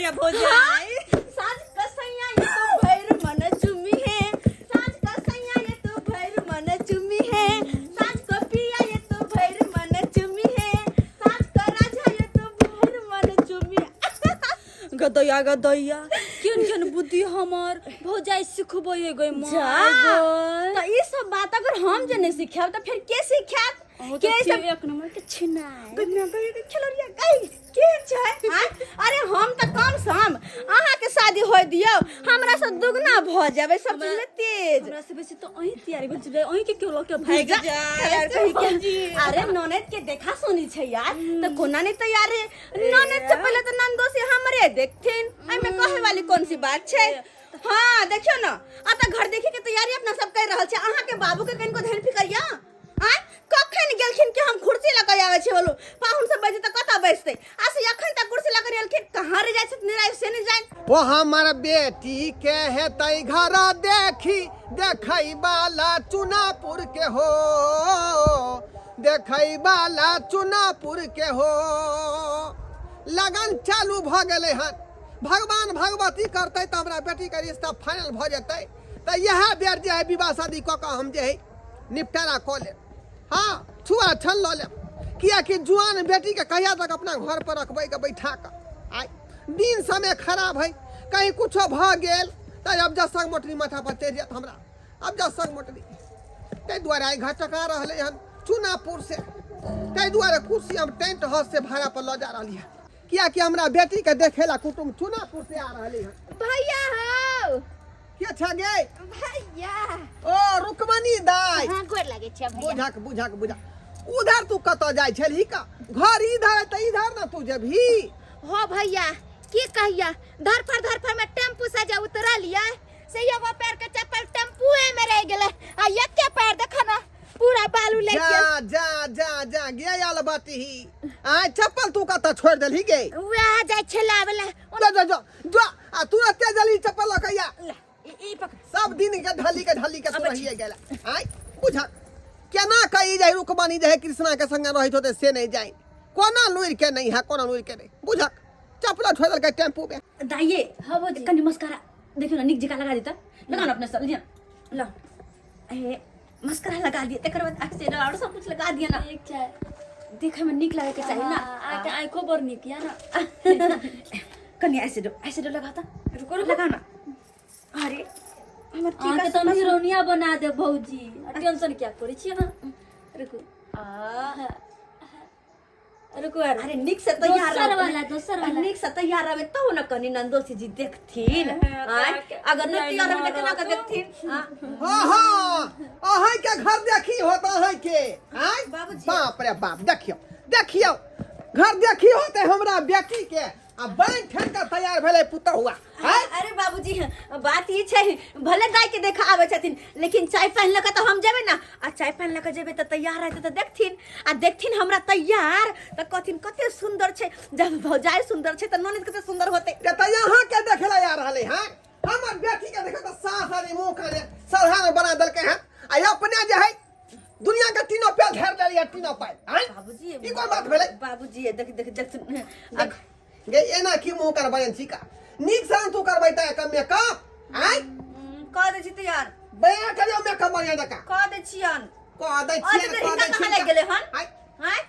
ये भौजाई। साँझ कसैया ये तो भैर मन चुमी है, साँझ कसैया ये तो भैर मन चुमी है, साँझ क पिया ये तो भैर मन चुमी है, साँझ क राजा ये तो भैर मन चुमी। गदैया गदैया, केहन केहन बुद्धि हमर भौजाई सिखबै गई माँ। जा। तऽ ई सब बात अगर हम जे नहीं सिखायब तऽ फेर के सिखायत? के सब एक नंबर के छिनाय। गन्ना गई के खेलरिया गई के छै? आँय? अरे हम तऽ कम सम अहाँ के शादी होय दियौ, हमरा से दुगना भऽ जाबै सब चीज में तेज। हमरा से बेसी तो अहीं तैयारी भेल छै, अहीं के केओ लऽ के भागि जा, जाय। कही के। अरे ननद के देखा सुनी छै यार, तऽ कोना नहीं तैयार है? ननद से पहले तऽ ननदोसी हमरे देखथिन, एहिमे कहे वाली कौन सी बात छै? हाँ देखियौ न, आ तऽ घर देखे के तैयारी अपना सब कर रहल छै। अहाँ के बाबू के कनिको धन फिकरिया आँय, कखन गेलखिन कि हम कुर्सी लऽ कऽ आबै छी? बोलू, पाहुन सब बैसतै तऽ कतऽ बैसतै? आ से अखन तक कुर्सी लऽ कऽ एलखिन, कहाँ रे जाइ छथिन राय से नहि जानि। ओ हमर बेटी के हेतै घर देखी, देखै वाला चुनापुर के हो, देखै वाला चुनापुर के हो। लगन चालू भऽ गेलै हन। भगवान भगवती करतै तऽ हमरा बेटीके रिश्ता फाइनल भऽ जेतै, तऽ इएह बेर जे है विवाह शादी कऽ कऽ हम जे है निपटारा कऽ लेब। हाँ, छुआ छन लऽ लेब, कियाकि जुआन बेटीके कहिया तक अपना घर पर रखबै के बैठा कऽ? आइ दिन समय खराब है, कहीं कुछो भऽ गेल तऽ अब जसक मोटरी माथा पर चढ़ि जायत हमरा। अब जसक मोटरी, ताहि दुआरे आइ घर चका रहलै हन चुनापुर से। ताहि दुआरे कुर्सी हम टेंट हाउस से भाड़ा पर लऽ जा रहली हन, कियाकि हमरा बेटी के देखे ला कुटुम्ब चुनापुर से आ रहली हन। भैया हौ। के छ गे? भैया। ओ रुकमणी दाई। हाँ, गोर लागे छै भैया। बुझक बुझक बुझक, उधर तू कतऽ जाइ छलही का? घर इधर है तऽ इधर ना तू जेबही। हो भैया, की कहिया, धरफड़ धरफड़ में टेम्पू से जे उतरलियै से एगो पैर के चप्पल टेम्पुए में रह गेलै, आ एके पैर देख ना पूरा बालू ले जा गेल। जा जा जा गे आयल बाटी, आय चप्पल तू कतऽ छोड़ देलही गे? वएह जाइ छै लाबै लए। जा जा जा जा, आ तुरते जल्दी चप्पल लऽ के आ। ला, ई पकड़। सब दिन के ढली के ढली के तू रहिए गेला। आय बुझा केना कही जाय रुकमणी जे है कृष्णा के संगे रहैत होते से नहीं जाय, कोना लुरि के नहीं है, कोना लुरि के नहीं। बुझक चप्पल छोड़ देलकै टेम्पू में। दाइये। हाँ, भौजी। कनी मस्कारा देखियो ना, नीक जकाँ लगा देता, लगा ना अपने सब लिया ला, ए मस्कारा लगा दिए, तकर बाद आँख से और सब कुछ लगा दिया ना। ठीक छै। देखे में नीक लगे के चाहिए ना। हाँ, आके आँखो बड़ नीक या ना। कनी ऐसे ऐसे लगाता। रुको रुको। लगा ना। अरे हमर अहाँके टीका तऽ हम हीरोनिया बना देब भौजी, आ टेंशन किया करै छी अहाँ? रुकू। आ रुकू आर। अरे नीक से तैयार दोसर रहबै। वाला, दोसर वाला। नीक से तैयार रहबै तब ने कनी नंदोसी जी देखथिन। हाँ, आँय, तऽ अगर नहीं तैयार रहबै तऽ केना के रहतौ। देखथिन? हाँ। हाँ हाँ, अहाँ के घर देखी होत अहाँ के। आँय? बाबूजी। बाप रे बाप, देखियौ देखियौ घर देखी होते हमरा बेटी के, आ बैंक ठेन के तैयार भेलै पुतहुआ। आँय? अरे बाबूजी, बात ई छै, भले दाई के देखा आबै छथिन, लेकिन चाय पानि लऽ कऽ तऽ हम जेबै ने, आ चाय पानि लऽ कऽ जेबै तऽ तैयार रहतै तऽ देखथिन, आ देखथिन हमरा तैयार तऽ कहथिन कते सुन्दर छै। जब भौजाई सुन्दर छै तऽ ननद कते सुन्दर होतै। के तऽ यहाँ के देखे ला आ रहलै हँ? हमर बेटी के देखे तऽ सास आदमी मुँह काने साधारण बना देलकै हँ, आ अपने जे है दुनिया के तीनों पैर घेर लेलियै, तीनों पैर। आँय? बाबूजी, ई कोन बात भेलै? बाबूजी, देख देख देख। देख गे, एना की मुँह करबै छी का? नीक से तू करबै तऽ एक मेकअप। आँय? कऽ दै छी तैयार। बया करियौ मेकअप बढ़िया जकाँ। कऽ दै छियन। कऽ दै और छियन, तऽ कऽ हिनका दै कहाँ छियन। लागि गेलै हन? आँय? आँय?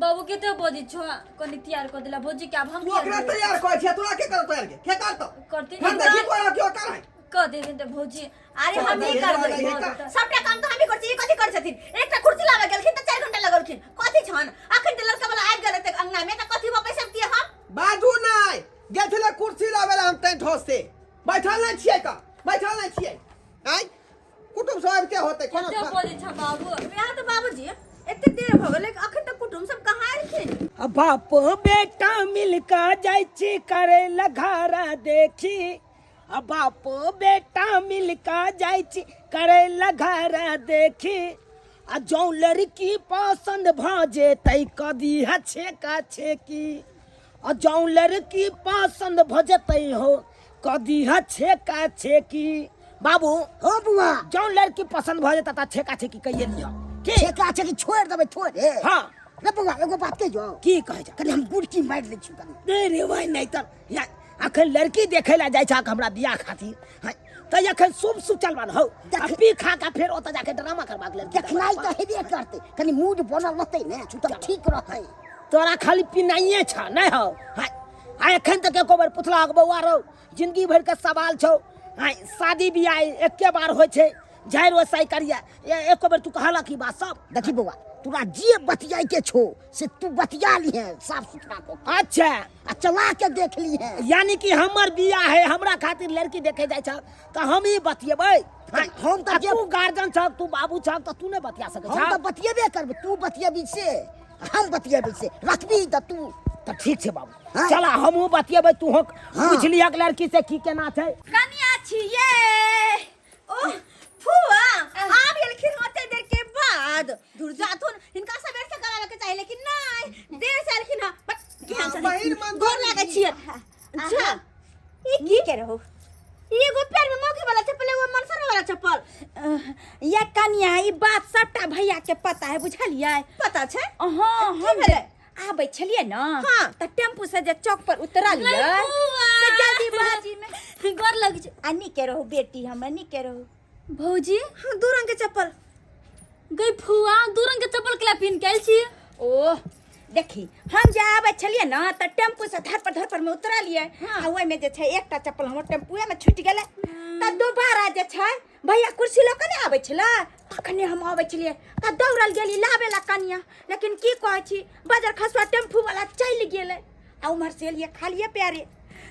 बाबू के तो बजै छौ, कनि तैयार कऽ देला भौजी के, आब हम तू ओकरा तैयार करै छियै? तोरा के करतौ तैयार? के के करतौ? करती। हम देखी तोरा क्यों करै। कऽ देथिन तऽ भौजी। अरे हम ही करबै सबटा काम, तऽ हमही करै छी। ई कथी करै छथिन? एकटा कुर्सी लाबऽ गेलखिन तऽ 4 घंटा लगलखिन। कथी छन? अखन तऽ लड़का वाला आबि गेल हेतै अंगना में, तऽ कथी पर बैसबतियै हम? बाजू नहि। गेल छलै कुर्सी लाबै ला हम टेंट हाउस से। बैठल नहि छियै का? बैठल नहि छियै? आँय, कुटुम्ब सब आबिते होतै कोनो। कते बजै छौ बाबू? वएह तऽ बाबूजी, एते देर भऽ गेलै, अखन तक कुटुम्ब सब कहाँ एलखिन? आ बाप बेटा मिलका जाइ छी करे घरा देखी, आ बाप बेटा मिलका जाइ छी करे घर देखी, आ जौं लड़की पसंद भऽ जेतै कऽ दिह छेका छेकी, आ जौं लड़की पसंद भऽ जेतै हो कऽ दिह छेका छेकी। बाबू। हो बुआ। जौं लड़की पसंद भऽ जेतै तऽ छेका छेकी कहिए दिह की? छेका छेकी छोड़ि देबै थोड़े। हाँ। रे बौआ, एगो बात कहियौ? की कहै छ? कनि हम गुड़की मारि लै छी कनि। रे रे भाई, नहीं तऽ या अखन लड़की देखै लए जाइ छहक हमरा बियाह खातिर हैं, तऽ एखन शुभ सुचल बन हौ आ पी खा के फेर ओतऽ जाके ड्रामा करबाक लड़की देखनाइ तऽ हेबे करतै कनि मूड बनल रहतै ने तब ठीक रहतै तोरा खाली पिनाइए छ नहि हौ हैं, आ एखन तक एको बेर पुछलक बौआ रौ जिंदगी भरिके सवाल छौ हैं, शादी बियाह एके बार होइ छै झाड़ि ओसाइ करिया एको बेर तू कहलक ई बात सब देखी बौआ तोरा जे बतियाइ के छौ से तू बतिया लिहे साफ सुथरा को अच्छा आ चला के देख लिहे यानी कि हमर बियाह है हमरा खातिर लड़की देखे जाइ छ तऽ हम ही बतियेबै हम तऽ आ तू गार्जियन छ तू बाबू छ तऽ तू नहि बतिया सकै हम छ तऽ बतियेबे करबै तू बतियेबी से हम बतियेबी से रखबी तऽ तू तऽ ठीक छै बाबू हाँ। चला हमहूँ बतियेबै तू हाँ। पूछ लिहक लड़की से की केना छै कनिया छियै ओह फुआ आब गेलखिन ओते देर के बाद दूर जाथुन हिनका सबेर से करावे के चाही लेकिन नहीं देर से एलखिन हँ बट केहन छथिन? बहिन मन गोर लागै छियै अच्छा ई की के रहो एगो पैर में मौगी वाला चप्पल एगो मनसर वाला चप्पल ये कनिया ई बात सबटा भैया के पता है बुझलियै पता छै हाँ की हम भेलै? आबै छलियै ने हाँ। तऽ टेम्पू से जे चौक पर उतरलियै से जल्दीबाजी में गोर लग छै आ नीके रहू बेटी हमर नीके रहू भौजी हाँ दू रंग के चप्पल गई फुआ दू रंग के चप्पल केला पिन के आयल छी ओह देखी हम जे आबै छलियै ने तऽ टेम्पू से धर पर धर पर में उतरलियै आ ओहिमे जे छै एकटा चप्पल हमर टेम्पुए में छूटि गेलै तऽ दोबारा जे छै भैया कुर्सी लऽ कऽ नहि आबै छलै तखने हम आबै छलियै तऽ दौड़ल गेली लाबे ला कनिया लेकिन की कहै छी बजर खसुआ टेम्पू वाला चलि गेलै आ उम्हर से एलियै खालिए पैरे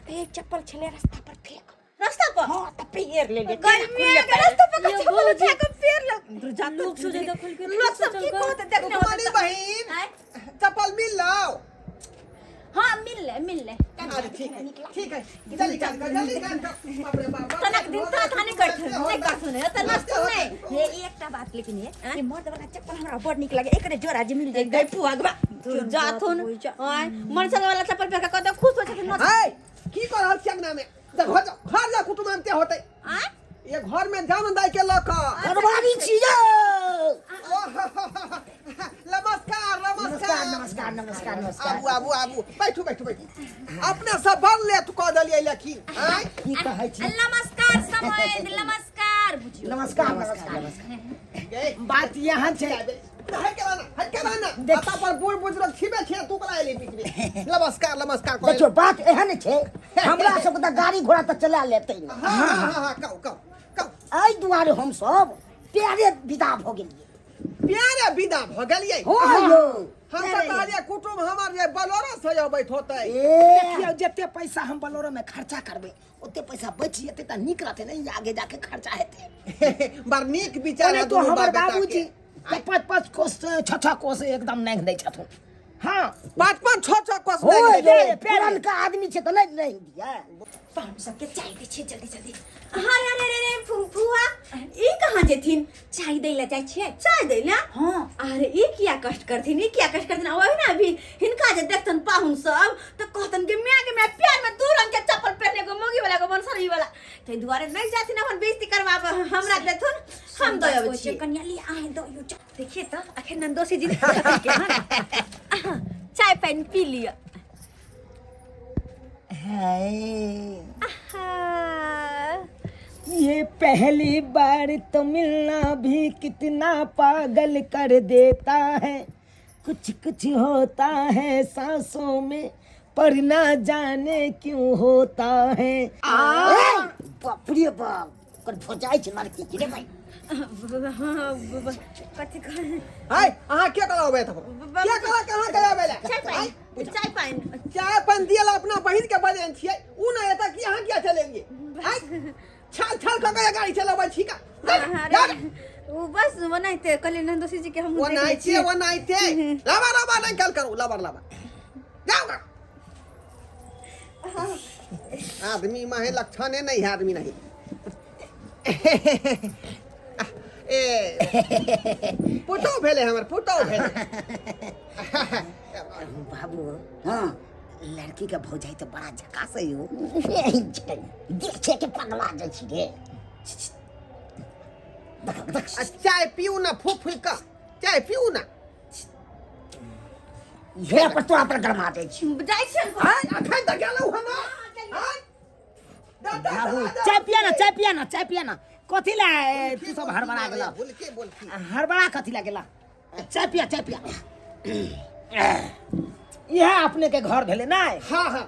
तऽ एक चप्पल छलै रास्ता पर फेक रास्ता पर हाँ तऽ पेर लेलियै गर्मी के रास्ता पर ये चप्पल भौजी। उठा के पेर लग जात लोग सोचे तऽ खोल के लोग सब की कहत देखने रुकमणी बहिन चप्पल मिल लाओ हाँ मिललै मिललै अरे ठीक है ठीक है जल्दी कर कर, जल्दी कर कर। बाप रे बाप तनक दिन तक खाने करथुन नहीं करथुन है त नस्तुन नहीं हे एकटा बात लेकिन ये ये मर्द वाला चप्पल हमरा बड़ नीक लागे एकरे जोड़ा जे मिल जाए गई फुआ गबा जाथुन आय मनसन वाला चप्पल पहन के कत खुश हो छथिन हाय की कर रहल छी अंगना में जा घर जा घर जा कुटुम आनते होते आय ये घर में जाम दाई के लक दरबारी छी यौ नमस्कार नमस्कार नमस्कार नमस्कार नमस्कार आबू आबू आबू बैठू बैठू बैठू अपने सब बड़ लेट कऽ देलियै लेकिन आँय की कहै छी नमस्कार समैध नमस्कार बुझियो नमस्कार नमस्कार नमस्कार गे बात यहाँ छै हट के रहना हट के रहना आता पर बूढ़ बुजुर्ग छिपे छियै तू करा एली बीच में नमस्कार नमस्कार कहै देखियौ बात एहन छै हमरा सबके तऽ गाड़ी घोड़ा तऽ चला लेतै ने हाँ हाँ हाँ हाँ कहू कहू कहू एहि दुआरे हमसब प्यारे विदा भऽ गेलियै प्यारे विदा भऽ गेलियै हो यौ हम तऽ कहलियै कुटुम हमर जे बलोरो से अबैत होतै ए देखियौ जते पैसा हम बलोरो में खर्चा करबै ओते पैसा बचि जेतै तऽ नीक रहतै ने आगे जाके खर्चा हेतै बड़ नीक विचार ओना है तो दुनू हमर बाप बेटा बाबूजी के। के पाँच पाँच कोस छः छः कोस एकदम नांघि दै छथुन हाँ पाँच पाँच छः छः कोस हो नांघि दै यौ पुरनका आदमी छै तऽ नहि नहि दिअ पाहुन सबके चाय दै छियै जल्दी जल्दी हाँ रे रे रे फुआ ई कहाँ जेथिन चाय दै लए जाइ छियै चाय दै ला हाँ अरे ई किया कष्ट करथिन ई किया कष्ट करथिन वही ना अभी हिनका जे देखतन पाहुन सब तऽ कहतन कि माय के माय प्यार में दू रंग के चप्पल पहनने को मोगी वाला को मनसरी वाला ताहि दुआरे नहीं जाथिन अपन बेइज्जती करवाब हमरा देथुन हम दऽ अबै छी कन्या ली आए दो यो देखिए तऽ अखन नंदोसी जी के हाँ चाय पानि पी लिअ है आहा ये पहली बार तो मिलना भी कितना पागल कर देता है कुछ कुछ होता है सांसों में पर ना जाने क्यों होता है ए, बाप रे बाप ओकर भौजाइ छै लड़की के रे भाई कथी कह हाय अहाँ के करा अबै तब के करा कहाँ के आबै ला चाय पानि चाय पानि चाय पान दियल अपना बहिन के बजेन छियै उ ना एता कि अहाँ किया चलेंगे हाय छाल छाल क के गाड़ी चलाबै छी का अरे ओ बस ओनाहिते कहलियै नंदोसी जी के हम ओ नाइते ओ नाइते लाबा लाबा नहीं कल करू लाबा लाबा जाओ का आदमी माहे लक्षण नहीं है आदमी नहीं ए पुतौ भेलै हमर पुतौ भेलै बाबू हाँ लड़की के भौजाई तो बड़ा झकास है हो देखे के पगला जाइ छी रे देख देख आ चाय पीऊ ना फूक फूक का चाय पीऊ ना इहे पर तोरा पर गरमा जाइ छी जाइ छियनि आय अखन तऽ गेलहुँ हन आय बाबू चाय पिया ना, चाय पिया ना, चाय पिया ना। कथी ला तू सब हड़बड़ा गेला? बोलके बोलकी हड़बड़ा कथी ला गेला? चाय पिया, चाय पिया। यह अपने के घर भेले ना? हाँ हाँ।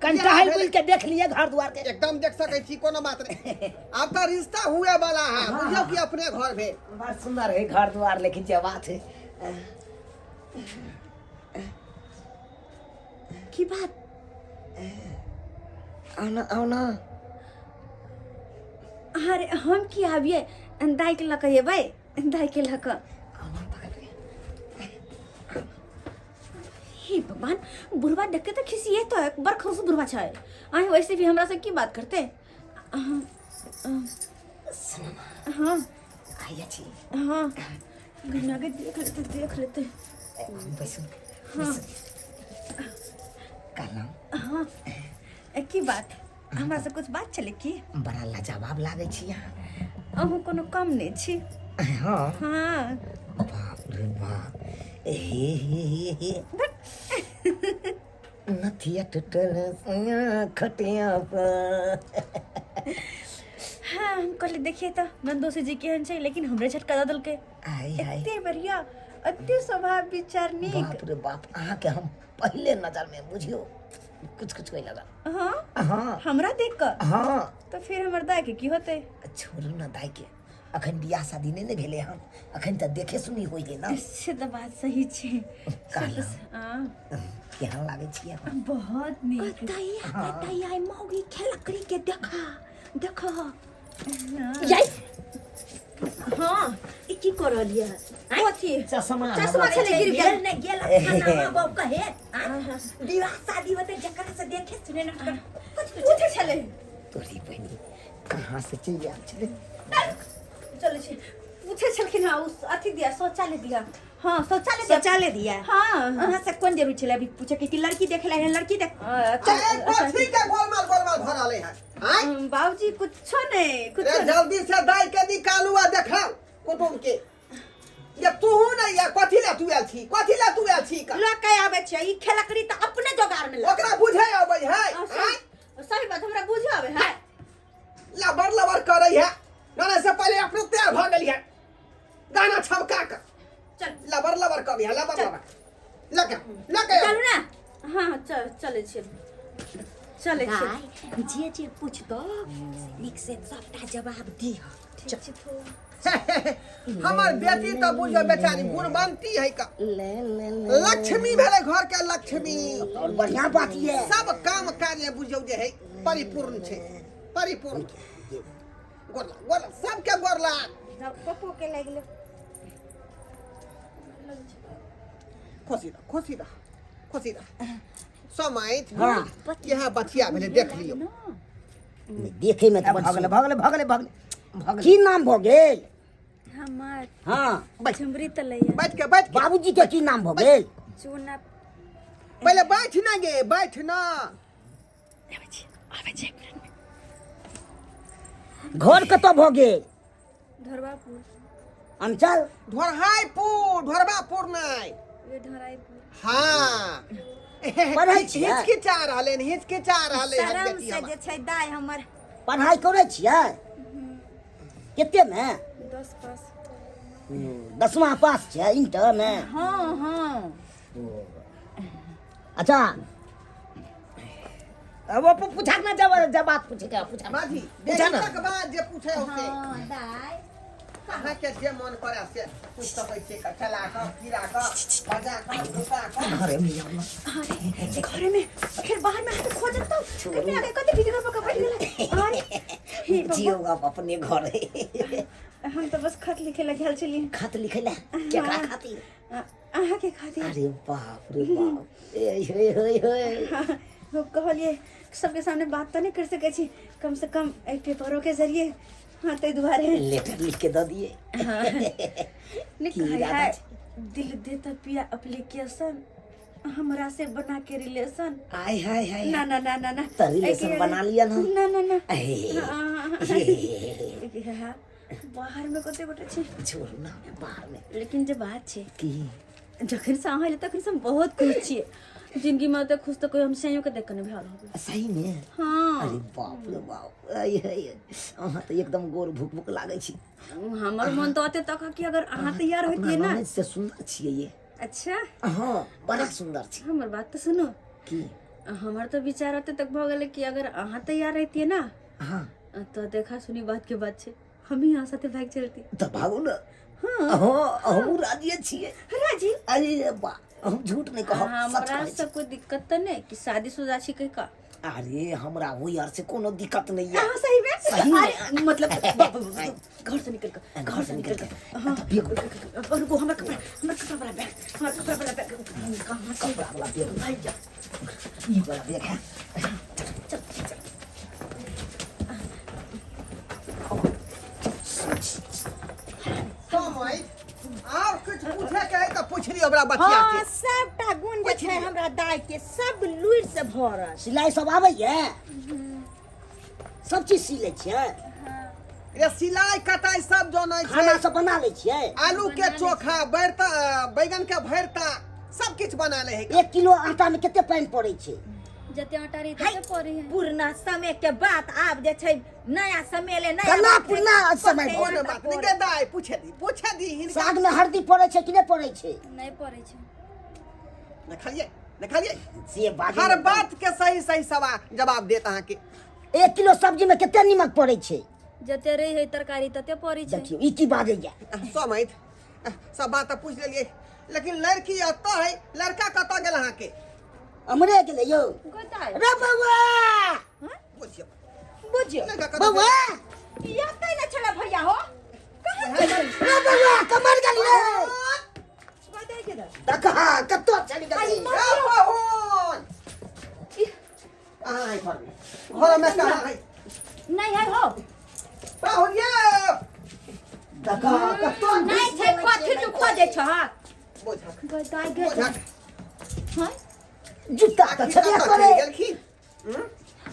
कनि टहल बुल के देख लिए घर द्वार के। एकदम देख सकै छी, कोनो बात नहीं। आब तऽ रिश्ता हुए वाला है, बुझियौ कि अपने घर भेल। बड़ सुंदर है घर द्वार, लेकिन जे बात है की बात? आओ ना, आओ ना। अरे हम की आबिए, दाई के लऽ कऽ एबै, दाई के लऽ कऽ। हे भगवान, बुढ़वा देख के तो खिसिए तो एक बड़ खौस बुढ़वा छै। आइ वैसे भी हमरा से की बात करते? हाँ आइया छी। हाँ, घुमा के देख लेते, देख लेते। बैसू। हाँ, कहलहुँ। हाँ, की बात? हमरा से कुछ बात छलै की? बड़ा लाजवाब लागै छी अहाँ। अहूँ कोनो कम नहि छी। हाँ। हाँ। बाप रे बाप, हे हे हे हे, नथिया टूटल खटिया पर। हाँ, हम कहली देखिए तऽ नंदोसी जी केहन छै, लेकिन हमरे झटका दऽ देलकै। आय हाय, एते बढ़िया, एते स्वभाव विचार नीक। बाप रे बाप, अहाँके हम पहिले नजर में बुझियो कुछ कुछ कोई लगा। हाँ। हाँ। हमरा देख कऽ? हाँ। तऽ फिर हमर दाय के की होतै? छोड़ू ना दाई के, अखन बियाह शादी नहि ने भेलै हन, अखन तऽ देखे सुनी होइ है ना। से तऽ बात सही छै। कहलहुँ। हाँ। केहन लागै छियै अहाँ? बहुत नीक। कतैया कतैया मौगी खेलकरी के देखा देखा याई। हाँ, ई की कर रहल ये? कथी? चश्मा। चश्मा छलै गिर गेल। नहि गेल खाना बाबू कहे विवाह शादी होते जकरा से देखे सुने न कुछ कुछ पूछे छलै। तोरी बहिनी कहाँ से चलि आयल छलै? चलै छै, पूछे छलखिन। हाँ, उस अथी दिया, शौचालय दिया। हाँ, शौचालय दिया। शौचालय दिया? हाँ। अहाँ से कोन जरूर छलै अभी पूछे के कि लड़की देखे ला? लड़की देख। अरे कथी के गोलमाल गोलमाल भऽ रहलै हन? आँय? बाबूजी, कुछो नहीं, कुछो रे नहीं। जल्दी से दाई के निकालू आ देखाउ कुटुम के। ये तूहू नहीं या कथी ला तू आयल छी? कथी ला तू आयल छी का? लऽ के आबै छै ई खेलकरी तऽ अपने जोगार में लग। ओकरा बुझे अबै है? आ, आँय? सही, सही बात, हमरा बुझे आबै है। लबर लबर करै है, नाना से पहले अपने तैयार भऽ गेली है गाना छमका के। चल। लबर लबर करी है, लबर लबर लगे लगे। चलू ना। हाँ, चल, चलै छियै, चलै छियै। दाय, जे जे पूछतो नीक से सबटा जवाब दिह। ठीक छै तो। हमर बेटी तऽ बुझियौ बेचारी गुणवंती है का, ले ले ले, लक्ष्मी भेलै घर के लक्ष्मी। और बढ़िया बात ये सब काम कार्य बुझियौ जे है परिपूर्ण छै, परिपूर्ण। गोरला गोरला, सबके गोरला। पप्पो के लागि गेलै। खुशी रह, खुशी रह, खुशी रह। समय हाँ। इएह बचिया भेलै, देख लियौ। देखे में तऽ बड़ भऽ गेलै, भऽ गेलै, भऽ गेलै, भऽ गेलै, भऽ गेलै। की नाम भऽ गेल? हमार हाँ। झुमरी तलैया। बैठ के, बैठ के। बाबूजी के की नाम भऽ गेल? चूना। पहिले बैठ ना गे, बैठ ना। आबै छी, आबै छी, एक मिनट में। घर कतऽ भऽ गेल? ढोरबापुर। अंचल? ढोरहाइपुर, ढोरबापुर नहि। वे ढोराईपुर। हाँ। पढ़ै छियै? हिचकिचा रहलै हन, हिचकिचा रहलै हन शरम बेटी से हमर। जे छै दाय हमर। पढ़ाइ करै छियै? कते मे? 10 पास। दसमा पास छै, इंटर मे? हाँ हाँ। अच्छा, अब वो पूछा ना, जब जब बात पूछे के पूछा ना। माझी पूछा ना। बेटी बाद जे पूछे होते। हाँ दाय। अहाँके जे मन करे से पूछि सकै छियै, चला कऽ, गिरा कऽ, बजा कऽ, घुसा कऽ। घरे में जाओ ना। अरे, घरे में फिर बाहर में आके खोजत तो कहीं आके कते भीतर पर बैठ गेलै। अरे हे भगवान। जियो अब अपने घर है। हम तो बस खत लिखे लगे गेल छलियै। खत लिखे ला? केकरा खातिर? अहाँके खातिर। अरे बाप रे बाप, ए हे हे हे। हम कहलिए सबके सामने बात तो नहीं कर सकै छी, कम से कम एहि पेपरों के जरिए। हाँ, ताहि दुआरे लेटर लिख के दऽ दिए। नहीं की कहै इरादा है छै? दिल देता पिया एप्लीकेशन, हमरा से बना के रिलेशन। आय हाय हाय। ना ना ना ना ना। तऽ रिलेशन बना लिअ ना। ना ना ना। हे, हाँ, हे, हाँ, बाहर में कते गोटे छै। छोड़ू ना बाहर में। लेकिन जे बात छै की? जखन से अहाँ एलियै तखन से हम बहुत खुश छियै। जिंदगी में ओते खुश तो कोई हम सैयो के देख के नहीं भेल होबे। सही में? हाँ। अरे बाप रे बाप, अय अय अहाँ तऽ एकदम गोर भुक भुक लागै छी। हमर मन तो ओते तक है कि अगर अहाँ तैयार अपना होतिए ना। ननैद से सुंदर छियै ये। अच्छा। हाँ, बड़ा सुंदर छी। हमर बात तो सुनू। की? हमर तो विचार ओते तक भऽ गेलै कि अगर अहाँ तैयार रहतिए ना, हाँ, तो देखा सुनी बात के बात छै, हम ही अहाँ साथे भागि चलती। तऽ भागू ने। हाँ, हमहूँ राजिए छियै। राजी? अरे बा, हम झूठ नहीं कहब, सच हमरा कहै छी। से कोई दिक्कत तऽ नहि कि शादीशुदा छी कहि कऽ? अरे हमरा ओहि आर से कोनो दिक्कत नहीं है। हाँ, सही में? सही में। अरे, मतलब, बाप, बाप, बाप, घर से निकल कर, घर से निकल कर। हाँ, तऽ बैग और रुको, हमर कपड़ा, हमर कपड़ा वाला बैग, हमर कपड़ा वाला बैग, कहाँ से? कपड़ा वाला बैग। भाई जा। ई वाला बैग है। चल, चल। समय आर किछु पूछे के है तऽ पूछ लियौ हमरा बचिया हाँ, के। सबटा गुण जे छै हमरा दाई के सब लुरि से भरल। सिलाई सब आबैया? सब चीज सी लै छियै? रे सिलाई कटाई सब जनै छै। खाना सब बना लै छियै? आलू के चोखा, भरता, बैगन के भरता, सब किछु बना लै है। 1 किलो आटा में कते पानि पड़ै छै? जते आटा रही तते पड़ै है। पुरना समय के बात आब जे छै नया समय ले नया केना बात पुरना रे, समय पते भऽ कोनो बात नहि गे दाइ, पूछे दी, पूछे दी हिनका। साग में हल्दी पड़ै छै कि नहि पड़ै छै? नहि पड़ै छै। देखलियै, देखलियै? से बाजू हर ने। बात के सही सही सवाल जवाब देत अहाँके। 1 किलो सब्जी में कते नीमक पड़ै छै? जते रही है तरकारी तते पड़ै छै। देखियौ ई की बाजैया। समैथ सब बात तऽ पूछि लेलियै, लेकिन लड़की एतऽ है, लड़का कतऽ गेल अहाँके? अमरे गेलै यौ। गोदाइ। रे बौआ। बुझियौ। बुझियौ। लड़का कतऽ बौआ। गेल? ई एतै ने छलै भैया हो। रे बौआ कमर गेल रे। गोदाइ के दे। देखा कतऽ चलि गेलै। रे पाहुन। कहाँ है घर में? घर में कहाँ है? नहीं है हो। पाहुन ये। देखा कतऽ नहीं छै, कथी तू खोजै छहक? बुझक। गोदाइ के दे। बुझक। हाँ? जूता तऽ आखिर छेबे कतऽ करे। चलि गेलखिन?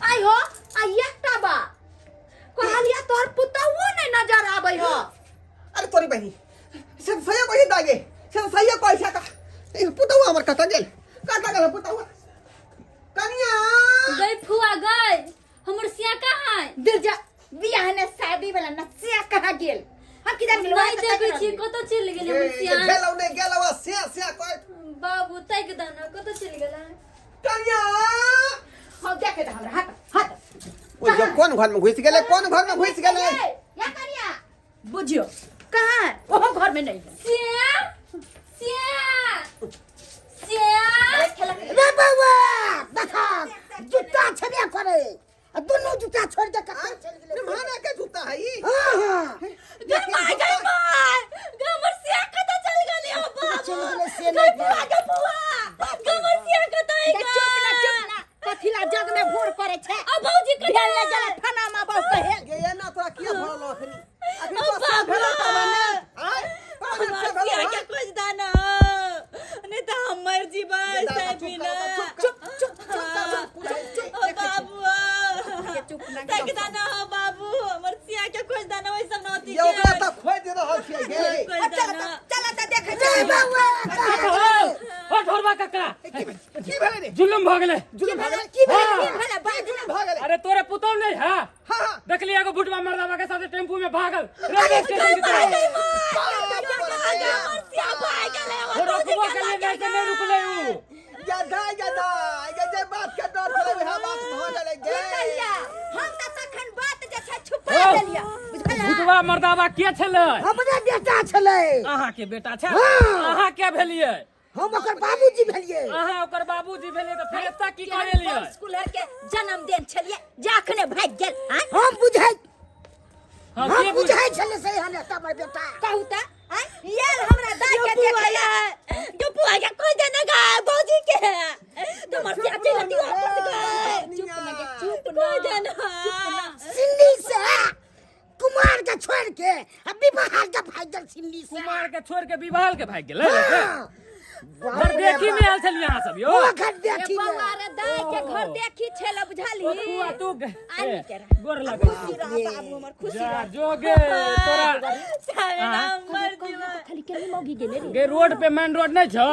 आई हो, आ एकटा बात कहलिया तोहर पुतहुओ नहीं नजर आबै हो। अरे तोरी बहिनी, से तऽ सहिए कही दागे, से तऽ सहिए कहै छै का। ई पुतहुआ हमर कतऽ गेल? कतऽ गेल पुतहुआ? कनिया! गई फुआ गई, हमर सिया कहाँ है? दिल जा, बियाह ने शादी वाला न सिया कहाँ गेल? हम किधर गेल? नहीं देखै छी कतऽ चलि गेलै हमर ए, सिया। गेलौ नहि गेलौ आ सिया सिया कहै। बाबू ताकि दे ना कतऽ चलि गेलै। कनिया! हम देखे दे हमरा, हट हट। ओइ जो कोन घर में घुसि गेलै, कोन घर में घुसि गेलै? या कनिया बुझियो कहाँ है? ओहो घर में नहीं है। सिया सिया सिया। रे बौआ देखा जूता छेबे करे आ दुनू जूता छोड़ के कतऽ चलि गेलै। निभाना के जूता है ई। हाँ हाँ। गई माय, गई माय, गई हमर सिया कतऽ चलि गेलै हो बाबू? चलि गेलै से नहि। गई फुआ, गई फुआ, गई हमर सिया कतऽ है चुप ना, चुप ना, कथिला जग में भोर करे छै? आ भौजी कतऽ भेल ले जला फनामा बहु कहे। गे एना तोरा किया भरल अखनी? अखनी ओ तो बाबू। भेल तोरा ने? आँय? तोरा ने हमर से भेलौ, सिया के आँय? खोज दाना, नहीं तो हम मर जीबै ये दादा, से चुप बिना। कर, चुप, चुप, चुप, चुप, चुप, चुप, ओ बाबू, चुप ना। तक दाना हो बाबू, हमर सिया के खोज दाना वैसा नौती ये ओकरा तऽ खोजि रहल छियै गे। खोज चल दाना। चल त देखे रे चल। बौआ कहाँ गेलै? ओ ढोरबा काका, की भेलै रे? जुलुम भऽ गेलै। जुलुम भऽ गेलै? की भेलै? हाँ। की भेलै? की जुलुम भऽ गेलै? अरे तोरे पुतौह नहीं है? हाँ हाँ। देखली एगो बुढ़वा मर्दावा के साथे टेम्पू में भागल रेलवे स्टेशन की तरफ। हमर सिया भाग गेलै। वो रुकबो के लिए नहीं से नहीं रुकले उ। गधा गधा, ये जे बात के डर छलै वएह बात भऽ गेलै गे। कहिया हम त तखन बात जे छै छुपा देलियै, बुझला? बुढ़वा मर्दावा के छलै? हमरे बेटा छलै। अहाँ के बेटा छै? हाँ। अहाँ के भेलियै? हम ओकर बाबूजी भेलियै। अहाँ ओकर बाबूजी भेलियै तऽ फेर एतऽ की करै एलियै? स्कूल के जन्मदिन छलियै जे अखने भागि गेल। आँय? हम बुझै हाँ, हम के बुझ बुझै छलै से हने हमर बेटा। कहू त आँय, येल हमरा दाई के देखै जो फुआ के खोज देना गा भौजी के, तुमर सिया चलि जती वापस गे। चुप ना गे, चुप ना। खोज देना। सिन्नी से कुमार के छोड़ के आ विवाह के भागि गेल सिन्नी से। कुमार के छोड़ के विवाह के भागि गेलै। हाँ। घर देखी में आयल छलियै अहाँ सब यौ ओ घर देखी में। बौआ रे दाई के घर देखी छेला बुझाली ओ तू आ तू आनी के रह। गोर लगै खुशी रह बाबू हमर खुशी जा रह जो गे तोरा खाली केली मौगी गेले रे गे रोड पे मेन रोड नहीं छौ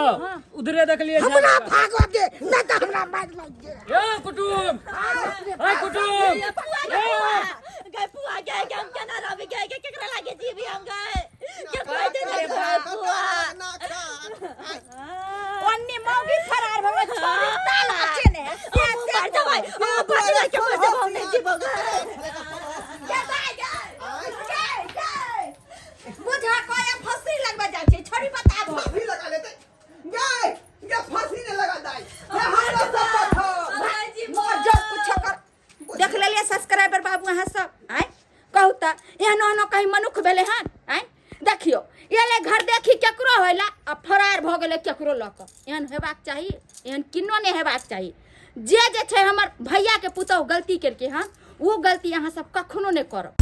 उधरे देखलिए हमरा भागो दे नहीं तो हमरा मार लग दे यो कुटुम ओए कुटुम गए पुआ गए के हम केना रहबे गए के केकरा लागे जीवी हम गए के कोई दे दे पुआ ना खा ओन्ने मौगी फरार भऽ गेल छोरी ताला छै ने से से मर जबै ओ बच गए के मर जबै हम नहीं जीबो गए के दाई गए गए गए बुझा कोय फंसी लगबे जाइ छै छोरी बताबो फांसी लगा लेते गए गे फांसी ने लगा दाई हे हमरा सब पथर मजब कुछ कर देख लेलिए सब्सक्राइबर बाबू अहाँ सब आय कहू तऽ एहनो एहनो कहीं मनुख भेलै हन आय देखियो एले घर देखी केकरो होइला आ फरार भऽ गेलै केकरो लऽ कऽ एहन हेबाक चाही एहन किन्नो नहि हेबाक चाही जे जे छै हमर भैयाके पुतहु गलती केलकै हन ओ गलती अहाँ सब कखनो नहि करब।